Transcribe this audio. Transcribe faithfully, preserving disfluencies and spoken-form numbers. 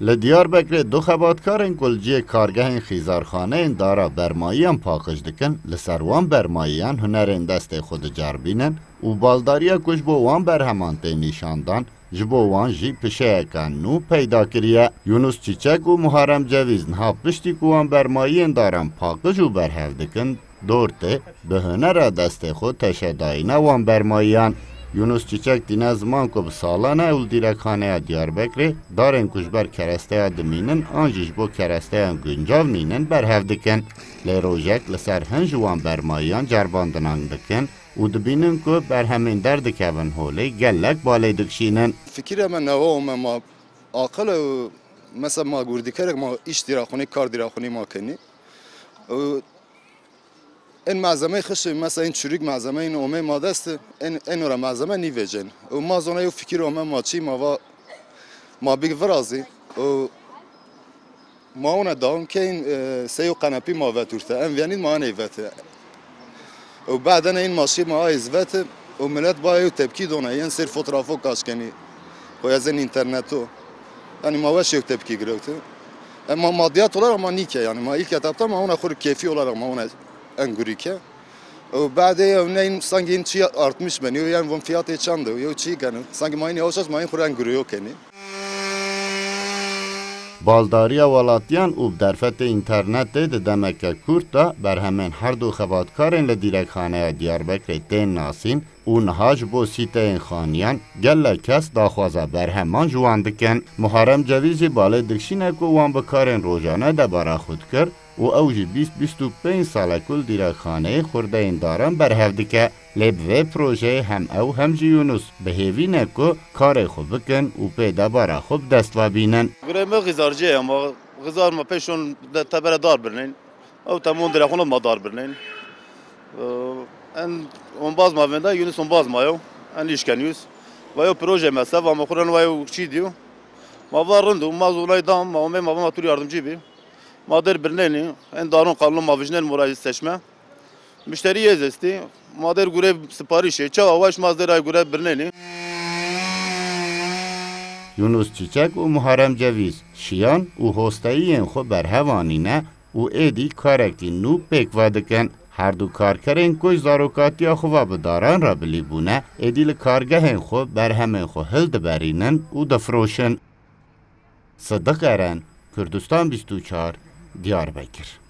Li Diyarbekirê du xebatkarên ku li cihê kargehên xîzarxaneyên dara bermayiyan paqij dikin, li ser wan bermayiyan hunerên destê xwe diceribînin û baldariya ku ji bo wan berheman tê nîşandan, ji bo wan jî pişeyeke nû peyda kiriye. Yunus Çîçek û Muharrem Cevîz niha piştî ku wan bermayiyên daran paqij û berhev dikin, dor tê, bi hunera destê xwe teşedayîna wan bermayiyan. Yunus Çîçek tîne ziman ku bi salan e û li dîrekxaneya Diyarbekirê darên ku ji ber keresteya dimînin an jî ji bo keresteyan guncav nînin berhev dikin. Lê rojek li ser hin ji wan bermayiyan cerbandinan dikin û dibînin ku berhemên derdikevin holê gelek balê dikişînin. Fikirê me newe û me ma aqil e û mesela ma gurdikerek ma îş dîra xwinî, kar dîra xwinî ma kenî. Û en malzemeyê xişê, mesela en çürük malzemeyên omê ma dest, en, en ora malzeme nîvêcên. Û ma zona ew fikir ome ma çî ma va ma bik virazî. Û ma ona dawam keyin, e, sey û qenepî ma veturte. En viyanî ma aney vete. Û baden in maşî ma ayê zivete û millet ba ew tepkî dona, yên ser fotoğrafo kaşkenî. Xwe ez in interneto. Yani ma weş ew tepkî girewte. Ema madiyat olarak ma nîke, yani ma ilk etapta ma ona xur keyfî olarak ma ona en gurî ke. Û badê ew neyin sanki in çi artmış beni, yani von fiyatê çand ew, yew çi kenu. Sanki ma in yavaş yavaş ma in xur en gurî yo kenî. Baldariya welatiyan û bi derfetê înternetê di demeke kurt de berhemên her du xebatkarên li dîrekxaneya Diyarbekirê tên nasîn û niha ji bo sîteyên xaniyan gelek kes daxwaza berheman ji wan dikin. Muharrem Cevîzî balê dikişîne ku wan bi karên rojane debara xwe dikir û ew jî bîst bîst û pênc sal e ku li dîrekxaneyê xurdeyên daran berhev dike. Lê bi vê projeyê hem ew hem jî Yunus bi hêvî ne ku karê xwe bikin û pê debara xwe bi dest ve bînin. Gurê me xizarcî ye, ma xizar me pêşon de tebere dar birnên. Ew temon dire xwe ma dar birnên. Ee, en ombaz ma venda, Yunus ombaz ma yo. En işken Yunus. Va yo proje me sev, ama xwe ren va yo çî diyo. Ma va rind û ma zonay dam, ma omê ma va ma tur yardımcı bi. Ma der birnênî, en darun kalon ma vijnên mora seçme. Müşterî yê zestî, ma der gure siparîşê, çawa weş ma der ay gure birnênî. Yunus Çiçek û Muharrem Cevîz şiyan û hosteyiyên xwe berhev anîne û êdî karekî nû pêk ve dikin. Her du karkerên ku ji zarokatiya xwe ve bi daran re bilî bûne, êdî li kargehên xwe berhemên xwe hildiberînin û difiroşin. Sidiq Eren, Kurdistan bîst û çar, Diyarbekir.